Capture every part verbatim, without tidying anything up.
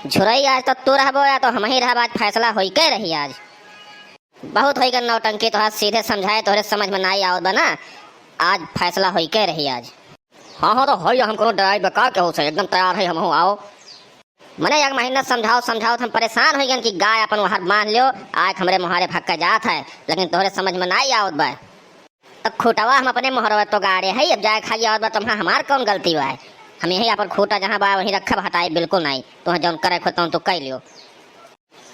झुरई, आज तो तू रहबो या तो हमहीं रहब, आज फैसला होइके रही आज। बहुत होइगा नौटंकी तोहार, सीधे समझाए तोहरे समझ में नाई आवत बा ना, आज फैसला होइके रही आज। हाँ, हाँ, तो होइगा, हम कोनो डराई बा का केहू से, एकदम तैयार है हमहू, आओ। मने एक महीना समझाओ, समझाओ, हम परेशान होइगन कि गाय अपन वहाँ बांध लियो, आज हमरे मुहारे भक्का जात है, लेकिन तोहरे समझ में नाई आवत बा। तो खूंटवा हम अपने मोहरवे तो गाड़े है, अब जाए खाली आवत बा, तुम्हार हमार कौन गलती बा? हम यही अपन खूंटा जहाँ बा वहीं रखब, हटाई बिल्कुल नाई, तुम्हें जौन करे खो तौन तू कह लियो।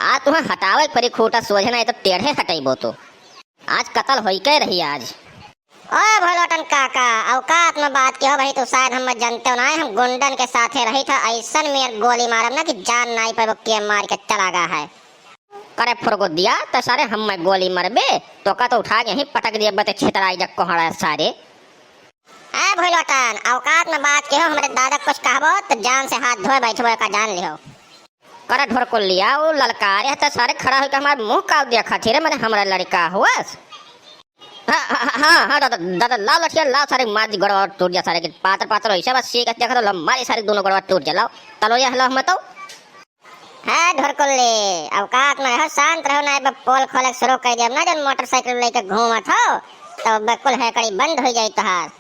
आज तुम्हें हटावे के परी खूंटा सोझे, नाई तो टेढ़े हटैबो तू। आज कतल होइके रही आज। ओए भोलोटन काका, औकात में बात के हो भाई, तू शायद हमें जानते हो ना, हम गुंडन के साथे रही था, ऐसन मेर गोली मारब ना कि जान नाई पाबो के मार के चला गया है। करे फुरगुदिया, तो सारे हम मैं गोली मरबे, तो का तो उठा के यहीं पटक दिए बते छितराई जब कोहड़ा सारे। ए भोलोटन, औकात में बात के हो, हमरे दादा कुछ कहबो तो जान से हाथ धोए बैठबो, का जान लिहो। करे ढोरकुलिया, वो ललकारे है तो सारे खड़ा होके हमार मुंह का देखा थी रे, मने हमरा लड़का हुअस। हाँ, हाँ, हाँ, हाँ, दादा, दादा, लाओ लठिया, लाओ सारे मार दी गोड़वा टूट जा सारे के, पातर पातर वैसे बस सीख देखा तो लम्बा सारे दोनों गोड़वा टूट जा, लाओ, तलो ये हलो हम तो। है ढोरकुल्ली, औकात में रहो, शांत रहो, ना अब पोल खोले शुरू कर दिया, ना जब मोटरसाइकिल लेके घूमत हो, तो बिल्कुल है कड़ी बंद हो जाई तोहार।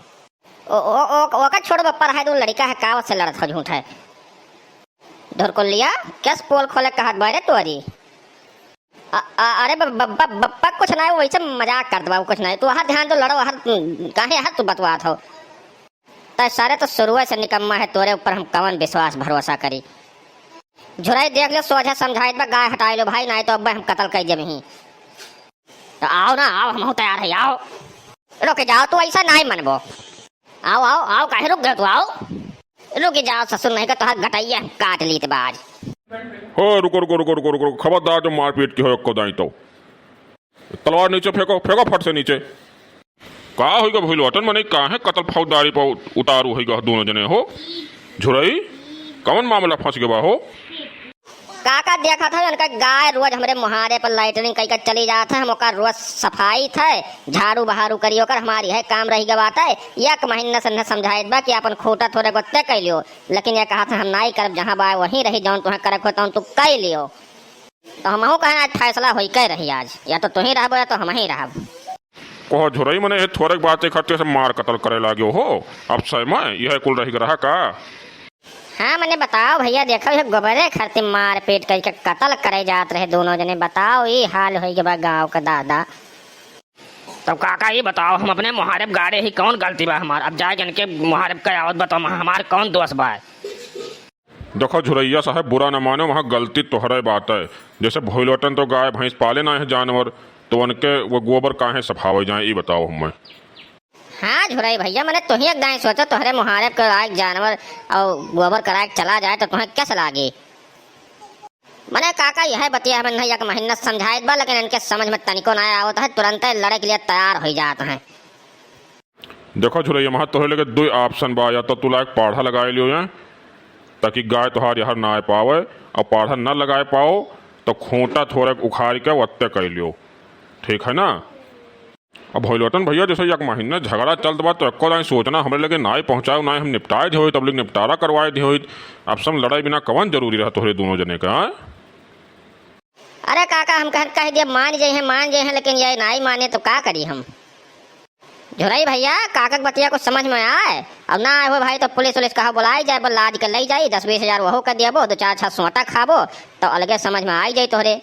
ओ, ओ, ओ, ओका छोड़ बप्पा, रहे दो लड़का है, का से लड़त हो झूठ है। ढोरकुल्लिया, कैस पोल खोले कहत बारे तोरी? अ, अ, अरे ब-, ब-, ब-, बप्पा कुछ ना है, वैसे मजाक करत बा, कुछ ना है। तू हर ध्यान तो लड़ो, हर, काहे हर तू बतवात हो? तै सारे तो शुरुए से निकम्मा है, तोरे ऊपर हम कवन विश्वास भरोसा करी? झुरई देख लो, सोझा समझाइत बा, गाय हटाई लो भाई, नाहीं तो अब हम कत्ल कर देब ही। तो आओ ना, आओ, हमहू तैयार है, आओ। रुक जाओ, तू ऐसा नाहीं मनबो। आओ, आओ, आओ, काहे रुक गए तू, आओ। रुक जाओ ससुर, नहीं का तोहार गटैया काट लीत बा आज। हो, रुको, रुको, रुको, रुको, रुको, रुको, खबरदार जो मारपीट की हो एको दाई तो। तलवार नीचे फेंको, फेंको फट से नीचे। का होइगा भइल बाटन, मने काहे कतल फौजदारी पर उतारू होइगा दोनों जने हो? झुरई, कवन मामला फंस गवा हो? काका देखत हो, इनका गाय रोज हमरे मुहारे पर लैट्रिन कई के चली जात है, हम ओकर रोज सफाई थे, झाड़ू बहारू करी ओकर, हमारी है काम रही गवा थे। एक महीना से न समझाइत बा कि अपन खूंटा थोड़े गोत्ते कइ लियो, लेकिन ये कहत है हम नाई करब, जहाँ बा वहीं रही, जौन तुहें करे को तौन तू कइ लियो। तो हमहू कहेन आज फैसला होइके रही आज, या तो तुहीं रहबो या तो हमहीं रहब। कहो झुरई, मने ये थोड़े बाते खातिर से मार कतल करे लाग्यो हो? अब समय यह कुल रही रहा का? हाँ, मने बताओ भइया, देखो ये गोबरे खातिर मारपीट कइके कतल करे जात रहे दोनों जने, बताओ ई हाल होइगे बा गाँव का दादा। तब काका ई बताओ, हम अपने मुहारे पे गाड़े ही, कौन गलती बा हमार? अब जाए इनके मुहारे पे कहे आवत बा तो हम, हमार कौन दोष बा? देखो झुरैया साहब, बुरा न मानो, वहाँ गलती तोहरे बात है। जैसे भोइलोटन तो गाय भैंस पाले ना है जानवर, तो उनके वो गोबर काहे सफावे जाए, ई बताओ हमें। हाँ झुरई भइया, मने तुहीं एक दाई सोचो, तोहरे मुहारे पे गाय जानवर और गोबर कराए के चला जाए तो तुहें कैसे लागी? मने काका यह बतिया हमें नहीं एक महीना समझाइत बा, लेकिन इनके समझ में तनिको ना आवत है, तुरंते लड़े के लिए तैयार होइ जात हैं। देखो झुरैया, वहाँ तोहरे लगे दुई option बा, या तो तू लायक पाढ़ा लगाए लियो यहाँ, ताकि गाय तोहार यहाँ ना पावे, और पाढ़ा ना लगाए पाओ तो खूंटा थोड़े उखाड़ के वत्ते कर लियो, ठीक है ना? अब भोइलोटन भइया, जैसे एक महीना झगड़ा चलत बा, तो एको दाई सोचना हमरे लगे नाई पहुँचाओ, नाई हम निपटाए दे होइत, तब लगे निपटारा करवाए दे होइत। अब सब लड़ाई बिना कवन जरूरी रहा तोहरे दोनों जने का, हाँ? अरे काका, हम कहन कह दिया मान जाइहैं, मान जाइहैं, लेकिन ये नाई माने तो का करी हम? झुरई भइया, काका के बतिया कुछ समझ में आए? अब ना आए हो भाई तो पुलिस उलिस कहा बुलाई जाए, बोल लाद के ले जाई, दस बीस हजार वहू के देबो, दो चार छह सोटा खाबो, तो अलगे समझ में आई जाई तोहरे।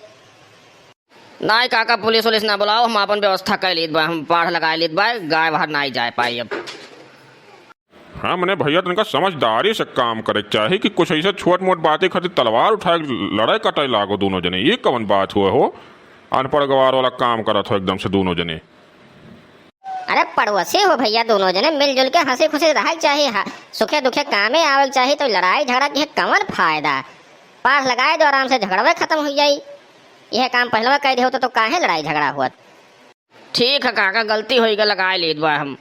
नाई काका, पुलिस उलिस ना बुलाओ, हम आपन व्यवस्था कर लीत बा, हम पाढ़ लगाए लीत बा, गाय बाहर नाई जाए पाई अब। हाँ, मने भइया, तनिका समझदारी से काम करे के चाही कि कुछ ऐसे छोट मोट बातें खातिर तलवार उठाए के लड़ाई कटाई लागो दोनों जने, ये कवन बात हुए हो? अनपढ़ गवार वाला काम करत हो एकदम से दोनों जने। अरे पड़ोसी हो भइया, दोनों जने मिलजुल के हंसी खुशी रहे के चाही, हा-, सुखे दुखे कामे आवे के चाही, तो लड़ाई झगड़ा के कवन फायदा? पाढ़ लगाए दो, आराम से झगड़वे खत्म हो जाई। यह काम पहलवा कह दे होतो तो काहे लड़ाई झगड़ा हुआ? ठीक है काका, गलती होई गई, लगाए लेत बा हम।